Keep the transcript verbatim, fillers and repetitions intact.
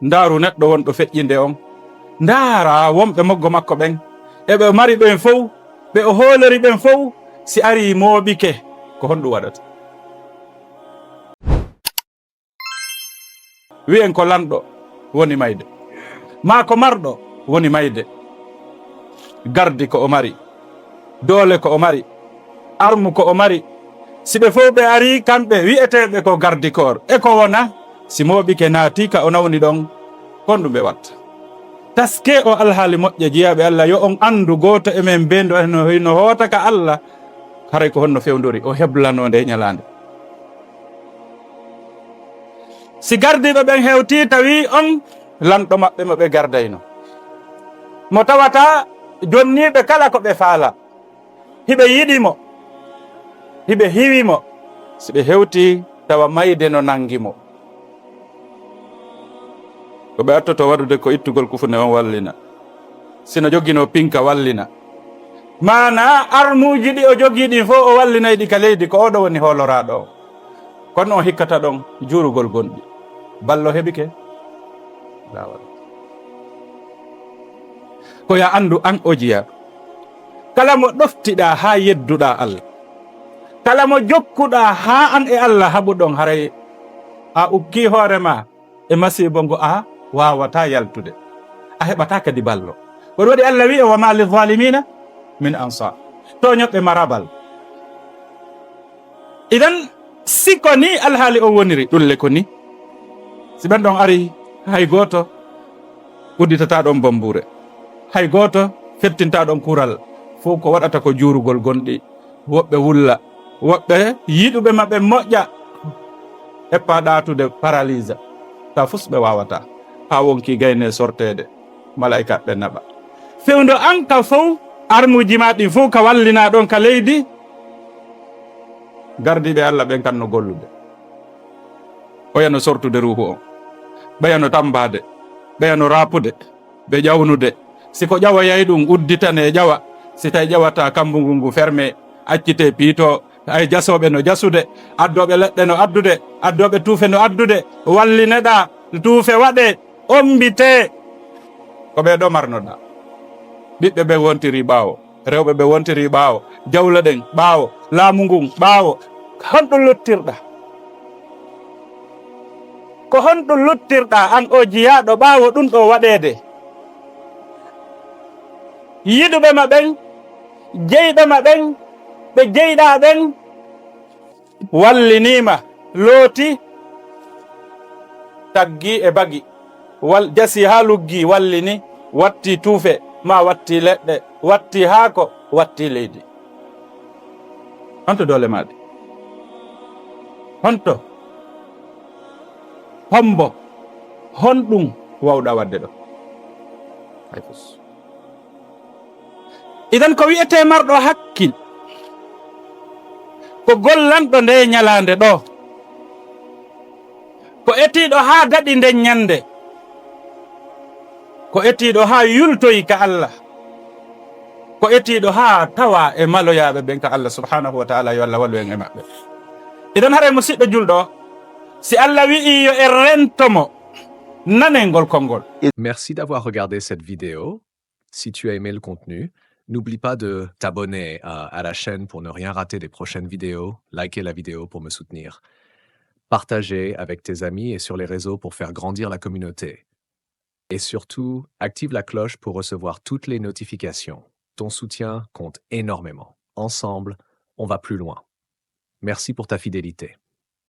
Ndaaru neɗɗo wonɗo feƴƴinde on. Ndaara wonɓe moggo makko ɓen. E ɓe o mari ɓen fow, ɓe o hoolori ɓen fow, si arii mooɓike, ko honɗum waɗata? Wi'en ko lanɗo woni mayde, maa ko marɗo woni mayde. Gardi ko o mari, doole ko o mari, armu ko o mari. Si ɓe fow ɓe arii, kamɓe wi'eteeɓe ko garde corps, e ko wona, si mooɓike naatii ka o nawni ɗon, ko honɗum ɓe watta? Taskee o alhaali moƴƴa, jiyaaɓe Alla, yo on anndu gooto e men bee ndo hino, hino hoota ka Alla, haray ko honno fewndori, o heblanoo ndee ñalaande. Si gardiiɓe ɓen hewtii, tawi on lanɗo maɓɓe mo ɓe gardayno, mo tawata jonniiɓe kala ko ɓe faala, hiɓe yiɗi mo, hiɓe hiwi mo, si ɓe hewtii, tawa mayde no nangi mo. Ko ɓe attoto waɗude ko ittugol kufune on wallina. Si no joginoo pinka wallina. Maanaa armuuji ɗi o jogii ɗin fow o wallinay ɗi ka leydi, ko oo ɗoo woni hooloraaɗo on. Kono on hikkata ɗon juurugol gonɗi. Ballo heɓike laawol. Ko yo a anndu an o jiyaaɗo. Kala mo ɗoftiɗaa haa yedduɗaa Alla. Kala mo jokkuɗaa haa an e Alla haɓuɗon, haray a ukkii hoore maa e masiibo ngo a waawataa yaltude. A heɓataa kadi ballo. Ko ɗum waɗi Alla wi'i, "Wa ma lizzalimina min ansar." Tooñoɓe maraa ballo. Idan, si ko ni alhaali o woniri, ɗum le ko ni. Si ɓen ɗon arii, hay gooto udditataa ɗon bambuure. Hay gooto fettintaa ɗon kural. Fow ko waɗata ko juurugol gonɗi. Woɓɓe wulla, woɓɓe yiɗuɓe maɓɓe moƴƴa, eppa ɗaatude, paralisa. Tawa fus ɓe waawataa. Haa wonkii gaynee sorteede, malaa'ikaaɓe ɓe naɓa. Fewndo an ka fow, armuuji maa ɗin fow ka wallinaa ɗon ka leydi, gardiiɓe Alla ɓen kan no gollude. Ɓeya no sortude ruuhu on. Ɓeya no tammbaade. Ɓeya no raapude. Ɓe ƴawnude. Si ko ƴawoyay ɗum, udditanee ƴawa. Si tawi ƴawataa, kammbungu ngu fermee, accitee piitoo. Ay jasooɓe no jasude, addooɓe leɗɗe no addude, addooɓe tuufe no addude, wallineɗaa, tuufe waɗee, ommbitee. Ko ɓee ɗoo marnoɗaa. Ɓiɓɓe ɓe wontiri ɓaawo, rewɓe ɓe wontiri ɓaawo, jawle ɗen ɓaawo, laamu ngun ɓaawo. Honɗum luttirɗaa? Ko honɗum luttirɗaa an oo jiyaaɗo ɓaawo ɗum ɗoo waɗeede? Yiɗuɓe ma ɓen, jeyɓe ma ɓen, ɓe jeyɗaa ɓen, walliniima, looti, taggi e bagi, wal-, jasi haa luggi, wallini, watti tuufe, maa watti leɗɗe, watti haako, watti leydi. Honto doole maaɗe? Honto? Hombo? Honɗum wawɗaa waɗde ɗo? Hay fus. Idan ko wi'etee marɗo hakkil, ko gollanɗo nde ñalaande ɗo, ko etiiɗo haa daɗi nden ñande, ko etiiɗo haa yultoyi ka Allah, ko etiiɗo haa tawa e maloyaaɓe ɓen ka Allah subhanahu wa ta'ala, yo Allah walu en e maɓɓe. Idan haray musiɗɗo julɗo, si Allah wi'i yo en rento mo, nanen ngol konngol. Merci d'avoir regardé cette vidéo. Si tu as aimé le contenu, n'oublie pas de t'abonner à, à la chaîne pour ne rien rater des prochaines vidéos, liker la vidéo pour me soutenir, partager avec tes amis et sur les réseaux pour faire grandir la communauté. Et surtout, active la cloche pour recevoir toutes les notifications. Ton soutien compte énormément. Ensemble, on va plus loin. Merci pour ta fidélité.